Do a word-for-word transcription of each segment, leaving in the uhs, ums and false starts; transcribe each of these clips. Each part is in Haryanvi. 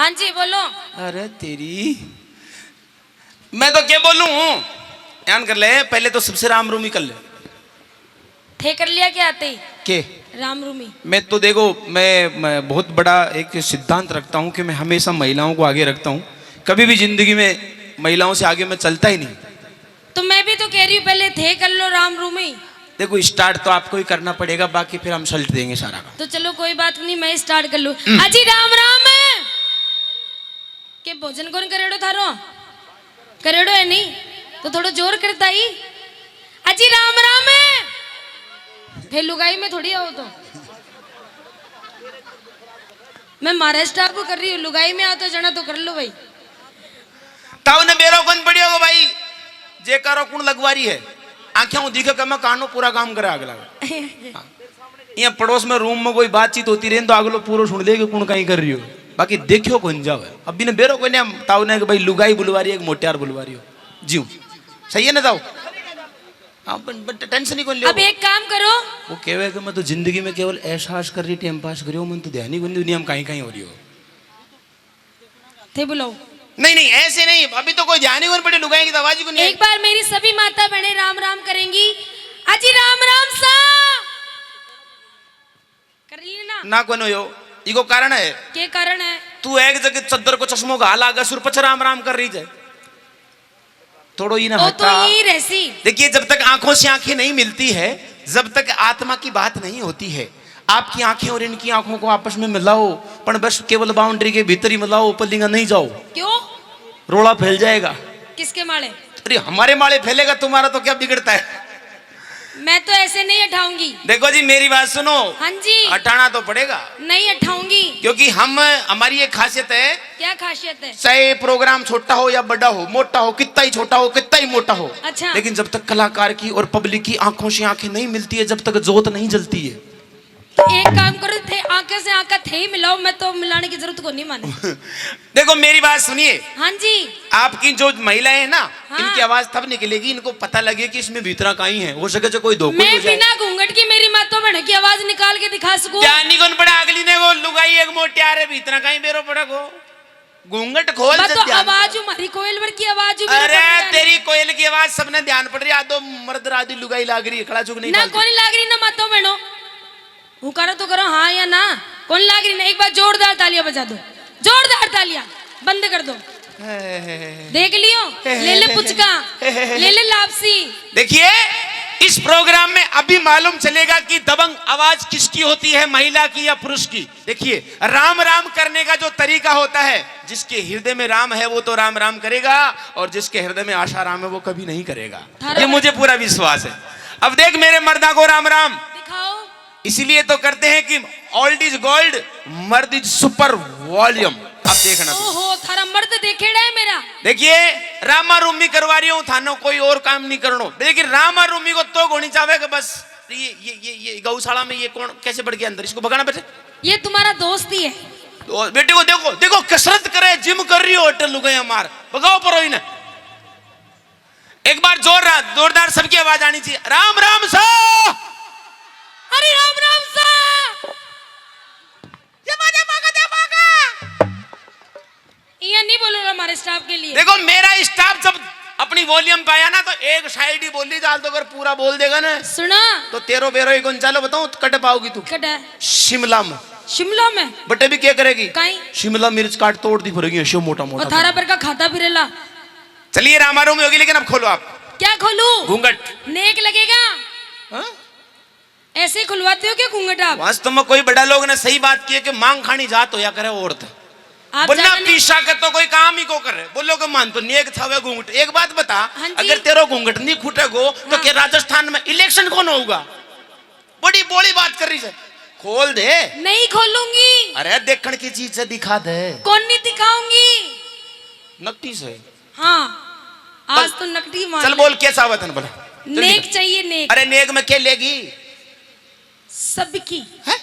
हाँ जी, बोलो। अरे तेरी, मैं तो क्या बोलूं? ध्यान कर ले, पहले तो सबसे राम रूमी कर ले। थे कर लिया क्या आते ही? के? राम रूमी। मैं तो देखो, मैं, मैं बहुत बड़ा एक सिद्धांत रखता हूँ कि मैं हमेशा महिलाओं को आगे रखता हूँ। कभी भी जिंदगी में महिलाओं से आगे मैं चलता ही नहीं। तो मैं भी तो कह रही हूँ, पहले थे कर लो राम रूमी। देखो, स्टार्ट तो आपको ही करना पड़ेगा, बाकी फिर हम सल्ट देंगे सारा काम। तो चलो, कोई बात नहीं, मैं स्टार्ट कर लूँ। हम्म। अजी राम राम। के भोजन कौन करेड़ो थारो? करेड़ो है नहीं तो थोड़ो जोर करता ही। अजी राम राम। थे लुगाई में थोड़ी आओ तो। मैं महाराष्ट्र आपको कर रही हूँ, लुगाई में आओ तो जना तो कर लो भाई। ताऊ ने बेरो कौन पड़ी होगो भाई? जे कारो कुण लगवा रही है? आंखें दिखे के मैं कानो पूरा काम करे अगला। हाँ। यहाँ पड़ोस में रूम में कोई बातचीत होती रहे तो अगलो पूरो सुन ले कि कुण कहीं कर रही हो। बाकी देखियो कौन जाओ। अब बिना बेरो कोई ने ताऊ ने कि भाई लुगाई बुलवा रही है कि मोटियार बुलवा रही हो। जीव। सही है ना ताऊ? हाँ, but, but टेंशन ही कौन लियो? अब एक काम करो। वो कहवे कि मैं तो जिंदगी में केवल एहसास कर रही, टाइम पास करियो, मन तो ध्यान ही कोनी दुनिया में कहीं कहीं हो रही हो। थे बुलाओ। नहीं, नहीं, ऐसे नहीं, अभी तो कोई ध्यान ही कोनी पड़ी, लुगाई की तो आवाज ही कोनी। एक बार मेरी सभी माता बहनें राम राम करेंगी। अजी राम राम सा। कर ली ना? ना कोनी हो, इको कारण है। के कारण है? तू एक जगह चद्दर को चश्मो घा लागे, सुर पछ राम राम कर रही है। थोड़ो ही ना वो तो हटा। यही रहसी। देखिए, जब तक आंखों से आंखें नहीं मिलती है, जब तक आत्मा की बात नहीं होती है, आपकी आंखें और इनकी आंखों को आपस में मिलाओ, पर बस केवल बाउंड्री के भीतर ही मिलाओ, ऊपर लिंगा नहीं जाओ। क्यों? रोला फैल जाएगा। किसके माले? अरे, हमारे माले फैलेगा, तुम्हारा तो क्या बिगड़ता है? मैं तो ऐसे नहीं हटाऊंगी। देखो जी, मेरी बात सुनो। हाँ जी। हटाना तो पड़ेगा। नहीं हटाऊंगी। क्योंकि हम, हमारी एक खासियत है। क्या खासियत है? चाहे प्रोग्राम छोटा हो या बड़ा हो, मोटा हो, कितना ही छोटा हो, कितना ही मोटा हो, अच्छा। लेकिन जब तक कलाकार की और पब्लिक की आंखों से आंखें नहीं मिलती है, जब तक जोत नहीं जलती है। तो एक काम करो, थे आंखें से आंखें थे ही मिलाओ, मैं तो मिलाने की जरूरत को नहीं मानू। देखो, मेरी बात सुनिए। हाँ जी। आपकी जो महिलाएं हैं ना, हाँ। इनकी आवाज तब निकलेगी, इनको पता लगे कि इसमें भीतरा काई है। हो सके तो कोई धोखा मैं हो जाए। बिना घूंघट की मेरी मातो बहन की आवाज निकाल के दिखा सकूं। ध्यान नहीं कौन पड़ा, अगली ने वो लुगाई एक मोटियार है, भीतरा काई बेरो पड़ा को। घूंघट खोल बस से तो ध्यान आवाज पड़ा। हमारी कोयल वर की आवाज हमारे अरे, पड़ रही है। तेरी कोयल की आवाज सबने ध्यान पड़ रही है। आ तो मर्द राधी लुगाई लाग रही है, खड़ा चुक नहीं ना, फालतू। कोनी लाग रही ना मातो बहनो। हुकारा तो करो हाँ या ना, कौन लाग रही ना? एक बार जोरदार तालियां बजा दो, जोरदार तालियां, बंद कर दो। देख लियो, ले ले पुचका, ले ले लापसी। देखिए, इस प्रोग्राम में अभी मालूम चलेगा कि दबंग आवाज किसकी होती है, महिला की या पुरुष की। देखिए, राम राम करने का जो तरीका होता है, जिसके हृदय में राम है वो तो राम राम करेगा, और जिसके हृदय में आशा राम है वो कभी नहीं करेगा। थारा ये मुझे पूरा विश्वास है। अब देख मेरे मर्दा को राम राम। दिखाओ। इसीलिए तो करते हैं कि old is gold, मर्द is super volume। अब देखना तुम। ओहो, थारा मर्द देखेड़ा है मेरा। देखिए, रामा रूमी करवा रही हूँ, थानो कोई और काम नहीं करनो, लेकिन रामा रूमी को तो होनी चाहे कि बस ये, ये, ये, ये गौशाला में ये कौन कैसे बढ़ गया अंदर, इसको भगाना पड़े। ये तुम्हारा दोस्त ही है। तो बेटे को देखो, देखो कसरत करे, जिम कर रही हो, होटल लुगाइया मार, भगाओ परो इन्हें। एक बार जोर, जोरदार सबकी आवाज आनी चाहिए, राम राम सा। अरे राम राम सा। जमा, जमा का, जमा का। इया नहीं बोलो हमारे स्टाफ के लिए। देखो, मेरा स्टाफ जब अपनी वॉल्यूम पे आया ना, तो एक साइड ही बोली, जाल तो अगर पूरा बोल देगा ना, सुना। तो तेरो बेरो ही कौन, चलो बताऊं, कट पाओगी तू। कट है? शिमला में। शिमला में? बटे भी क्या करेगी? काई? शिमला मिर्च काट तोड़ दी, भरेगी ऐसे मोटा मोटा। और थारा पर का खाता फिरेला। चलिए, रामारूम होगी, लेकिन अब खोलो आप। क्या खोलूं? घूंघट। नेक लगेगा। हाँ? ऐसे खुलवाते हो क्या घूंघट आप? वास्तव में कोई बड़ा लोग ने सही बात की है कि मांग खानी जात होया करे औरत। आप बन्ना ज्यादा नहीं पीसा के तो कोई काम ही को करे। बोलो के मान तो नेक थावे घूंघट। एक बात बता, हाँ जी। अगर तेरो घूंघट नहीं खुटेगो तो हाँ। के राजस्थान में इलेक्शन कौन होगा? बड़ी बोली बात कर रही है। खोल दे। नहीं खोलूंगी। अरे देखण की चीज है, दिखा दे। कौन नहीं दिखाऊंगी? नकटी से। हाँ, आज चल, तो नकटी मार चल ले। बोल, क्या चाहवत है बोला? जल्दी नेक कर। चाहिए, नेक। अरे नेक में क्या लेगी? सबकी। हैं?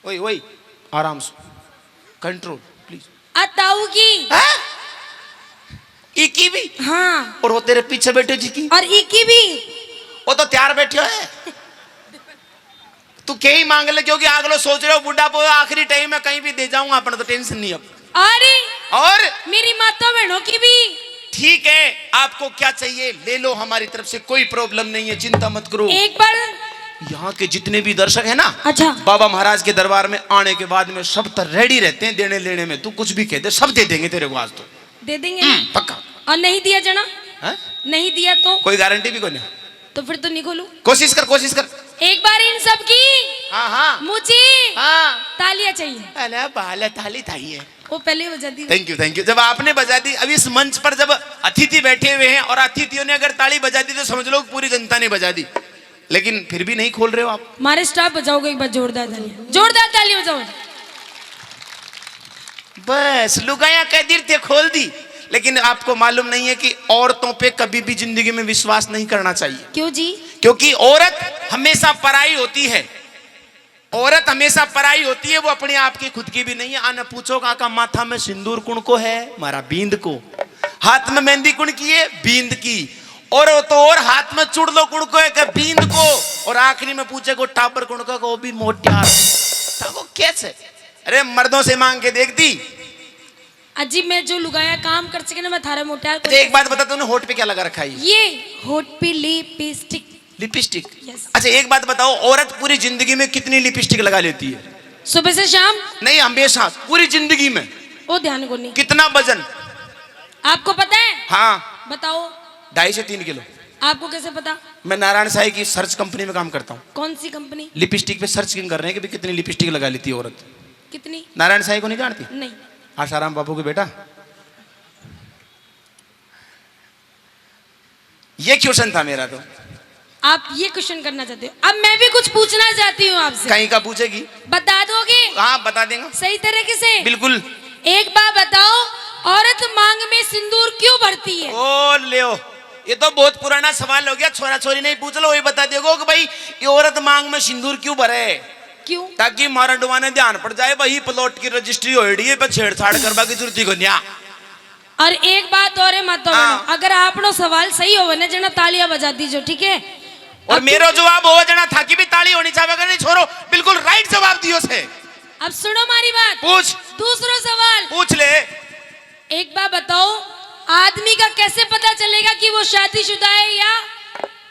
ओए, ओए, आराम से, कंट्रोल प्लीज। आ ताऊ की। हैं? इकी भी? हाँ। और वो तेरे पीछे बैठे जी की? और इकी भी। वो तो तैयार बैठे है। तू के ही मांग ले, क्योंकि आगलो सोच रहे हो बुढ़ापो आखिरी टाइम है, कहीं भी दे जाऊंगा अपना, तो टेंशन नहीं अब। अरे, और मेरी माता बहनों की भी। ठीक है, आपको क्या चाहिए ले लो, हमारी तरफ से कोई प्रॉब्लम नहीं है, चिंता मत करो। एक बार यहाँ के जितने भी दर्शक है ना, अच्छा। बाबा महाराज के दरबार में आने के बाद में सब तो रेडी रहते हैं देने लेने में। तू कुछ भी कह दे, सब दे देंगे तेरे को आज तो। दे देंगे हम्म, ना? पक्का। और नहीं दिया जना? हैं? नहीं दिया तो? कोई गारंटी भी कोई नहीं। तो फिर तो नहीं खोलू। कोशिश कर, कोशिश कर। एक बार इन सब की हाँ हाँ मुझे हाँ। तालियां चाहिए। अरे बाल ताली ताई है। वो पहले ही बजा दी। Thank you, thank you. जब आपने बजा दी, अब इस मंच पर जब अतिथि बैठे हुए हैं और अतिथियों ने अगर ताली बजा दी तो समझ लो पूरी जनता ने बजा दी, लेकिन फिर भी नहीं खोल रहे हो आप। हमारे स्टाफ बजाओगे एक बार जोरदार ताली, जोरदार ताली बजाओ। बस लुगाया कह दी थे खोल दी, लेकिन आपको मालूम नहीं है कि औरतों पे कभी भी जिंदगी में विश्वास नहीं करना चाहिए, क्यों जी? क्योंकि औरत हमेशा पराई होती है। औरत हमेशा पराई होती है, वो अपने आप की खुद की भी नहीं है। आने पूछो काका, माथा में सिंदूर कुण को है? मारा बींद को। हाथ में मेहंदी कुण की है? बींद की। और वो तो और हाथ में चुड़लो कुण को है? कह बींद को। और आखिरी में पूछे को टाबर कुण को? वो भी मोटियार। तो वो कैसे? अरे मर्दों से मांग के देख दी। अजी, मैं जो लुगाया काम कर सके ना, मैं थारे मोटियार अच्छा, एक बात बता, तूने होठ पे क्या लगा रखा है? ये होठ पे लिपस्टिक। लिपस्टिक? Yes। अच्छा, एक बात बताओ, औरत पूरी जिंदगी में कितनी लिपस्टिक लगा लेती है? सुबह से शाम? नहीं, हमेशा, पूरी जिंदगी में। वो ध्यान को नहीं। कितना वजन? आपको पता है? हाँ। बताओ। ढाई से तीन किलो। आपको कैसे पता? मैं नारायण साई की सर्च कंपनी में काम करता हूँ। कौन सी कंपनी? लिपस्टिक पे सर्च किंग कर रहे हैं कि भी कितनी लिपस्टिक लगा लेती है औरत। कितनी? नारायण साई को नहीं जानती? नहीं। आशाराम बापू के बेटा, ये क्वेश्चन था मेरा तो। आप ये क्वेश्चन करना चाहते हो, अब मैं भी कुछ पूछना चाहती हूँ आपसे। कहीं का पूछेगी? बता दोगे? हाँ, बता देंगे। सही तरीके से? बिल्कुल। एक बार बताओ, औरत मांग में सिंदूर क्यों भरती है? ओ ले, ये तो बहुत पुराना सवाल हो गया, छोरा छोरी नहीं पूछ लो, वही बता देगो कि भाई ये औरत मांग में सिंदूर क्यों भरे? क्यों? ताकि मारंडवा ने ध्यान पड़ जाए, भाई प्लॉट की रजिस्ट्री हो रही है, पे छेड़छाड़ करवा की जरूरत ही कोन्या। और एक बात और है माता बहन, अगर आपनो सवाल सही होवे ना जना, तालियां बजा दीजो, ठीक है? और मेरो जवाब हो जना, थाकी भी ताली होनी चाहिए, नहीं छोरो, बिल्कुल राइट जवाब दियो से। अब सुनो मारी बात। पूछ। दूसरो सवाल। पूछ ले। एक बात बताओ, आदमी का कैसे पता चलेगा कि वो शादीशुदा है या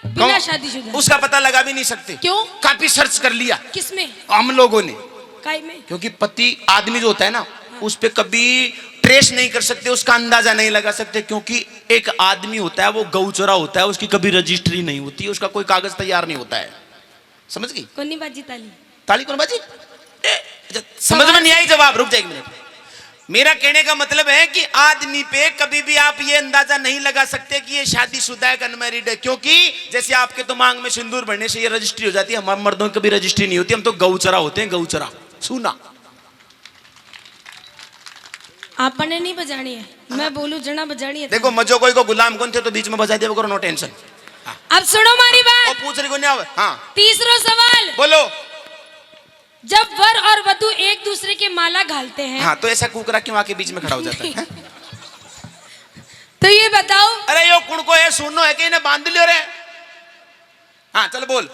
बिना शादीशुदा? उसका पता लगा भी नहीं सकते। क्यों? काफी सर्च कर लिया। किसमें? हम लोगों ने। काय में? क्योंकि पति आदमी जो होता है ना, उस पे कभी ट्रेस नहीं कर सकते, उसका अंदाजा नहीं लगा सकते, क्योंकि एक आदमी होता है, वो गौचरा होता है, उसकी कभी रजिस्ट्री नहीं होती, उसका कोई कागज तैयार नहीं होता है। समझ गई? कोनी बाजी ताली। ताली कौन बाजी? ए, अच्छा, समझ में नहीं आई जवाब, रुक जा एक मिनट। मेरा कहने का मतलब है कि आदमी पे कभी भी आप ये अंदाजा नहीं लगा सकते कि ये शादीशुदा है कि अनमैरिड है, क्योंकि जैसे आपके तो मांग में सिंदूर भरने से ये रजिस्ट्री हो जाती है, हमारे मर्दों की कभी रजिस्ट्री नहीं होती, हम तो गौचरा होते हैं, गौचरा। सुना? आपने नहीं बजानी है, मैं बोलूं जना बजानी है। देखो, मजो कोई को गुलाम कौन थे, तो बीच में बजा दिया करो, नो टेंशन। अब सुनो मारी बात। वो पूछ रही को नहीं आवे। हाँ। तीसरो सवाल। बोलो। जब वर और वधु एक दूसरे के माला घालते हैं, हाँ, तो ऐसा कुकरा क्यों आके बीच में खड़ा हो जाता है? तो ये बताओ। अरे यो कुण को है, सुनो है कि इन्हें बांध लियो रे। हाँ, चल बोल।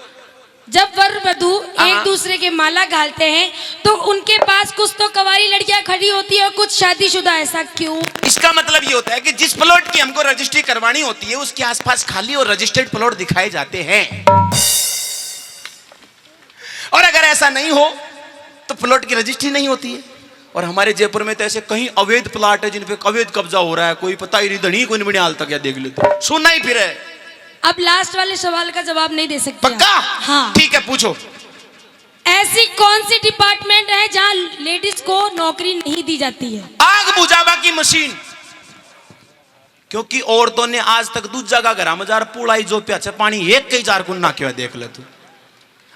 जब वर वधु हाँ। एक दूसरे के माला घालते हैं तो उनके पास कुछ तो कुंवारी लड़कियां खड़ी होती है और कुछ शादीशुदा। ऐसा क्यों? इसका मतलब ये होता है कि जिस प्लॉट की हमको रजिस्ट्री करवानी होती है, उसके आसपास खाली और रजिस्टर्ड प्लॉट दिखाए जाते हैं, और अगर ऐसा नहीं हो तो प्लॉट की रजिस्ट्री नहीं होती है। और हमारे जयपुर में तो ऐसे कई अवैध प्लाट है जिन पे अवैध कब्जा हो रहा है, कोई पता ही नहीं, धनी कोई नहीं बने हाल तक, या देख लेते, सुना ही फिर है। अब लास्ट वाले सवाल का जवाब नहीं दे सकती आप। पक्का? हाँ। ठीक है, पूछो। ऐसी कौन सी डिपार्टमेंट है जहाँ लेडीज को नौकरी नहीं दी जाती है? आग बुझावा की मशीन। क्योंकि औरतों ने आज तक दूजा का घरा में जार पुलाई जो प्याचे पानी एक कई जार कुन ना क्यों है, देख ले तू।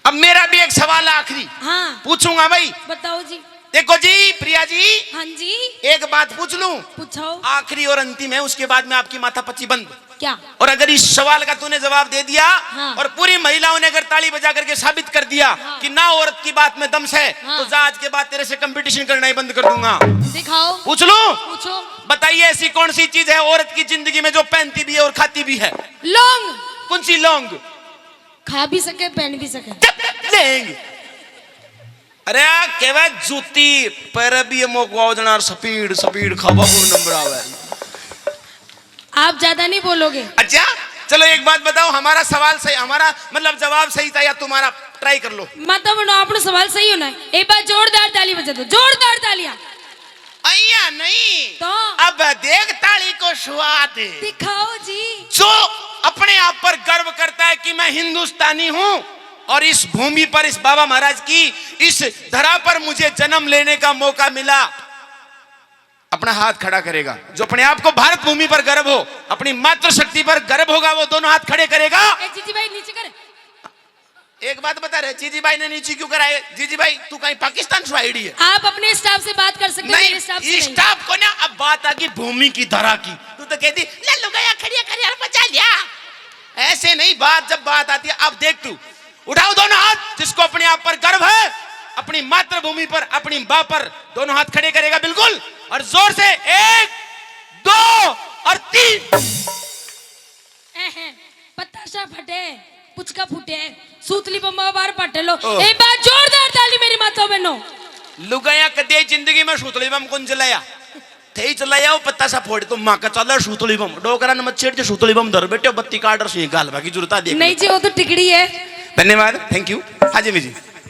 अब मेरा भी एक सवाल है आखिरी। हाँ। पूछूंगा भाई। बताओ जी। देखो जी प्रिया जी, हाँ जी। एक बात पूछ लूं? पूछो। आखिरी और अंतिम है, उसके बाद में आपकी माथा पच्ची बंद। क्या? और अगर इस सवाल का तूने जवाब दे दिया हाँ। और पूरी महिलाओं ने अगर ताली बजा करके साबित कर दिया हाँ। कि ना औरत की बात में दम से, हाँ। तो जा आज के बाद तेरे से कंपटीशन करना ही बंद कर दूंगा। दिखाओ। पूछ लूं? पूछो। बताइए, ऐसी कौन सी चीज है औरत की जिंदगी में जो पहनती भी है और खाती भी है? लौंग। कौन सी लौंग? खा भी सके, पहन भी सके। जब लेंगे। अरे, आ कहवे जूती, पर भी ये मोकवा उजणार speed, speed खावा खूब नंबर आवे। आप ज्यादा नहीं बोलोगे। अच्छा, चलो एक बात बताओ, हमारा सवाल सही, हमारा मतलब जवाब सही था या तुम्हारा? Try कर लो। मतलब उन्हों-, आपनो सवाल सही होना है। एक बार जोरदार ताली बजा दो, जोरदार तालियां। अइया नहीं। तो? अब देख ताली को स्वाद। दिखाओ जी। जो अपने आप पर गर्व करता है कि मैं हिंदुस्तानी हूँ और इस भूमि पर, इस बाबा महाराज की इस धरा पर मुझे जन्म लेने का मौका मिला, अपना हाथ खड़ा करेगा। जो अपने आप को भारत भूमि पर गर्व हो, अपनी मातृशक्ति पर गर्व होगा, वो दोनों हाथ खड़े करेगा। ए, जीजी भाई, नीचे कर। एक बात बता रहे, जीजी भाई ने नीचे क्यों कराए? जीजी भाई, तू कहीं पाकिस्तान से आईडी है? आप अपने staff से बात कर सकते हो, नहीं, मेरे staff से नहीं। Staff को ना, अब बात आ गई भूमि की धरा की, तू तो कहती, "ले लुगाया खड़िया खड़िया बचा लिया।" ऐसे नहीं बात, जब बात आती है, अब देख तू, उठाओ दोनों हाथ, जिसको अपने आप पर गर्व है, अपनी मातृभूमि पर, अपनी माँ पर, दोनों हाथ खड़े करेगा बिल्कुल, और जोर से, एक, दो और तीन। एहे, पताशा फटे, पुचका फूटे, सूतली बम बाहर पटे लो। ओह। एक बार जोरदार ताली मेरी माता बहनों। लुगाया कदे जिंदगी में सूतली बम कौन चलाया? थे ही चलाया वो पताशा फोड़ तो माँ का चला सूतली बम। डोकरा ने मत छेड़ जे सूतली बम धर बैठे, बत्ती काट रही है, गाल बाकी जरूरत आ देख नहीं लो। जी, वो तो टिकड़ी है। धन्यवाद, thank you। हाँ जी, जी।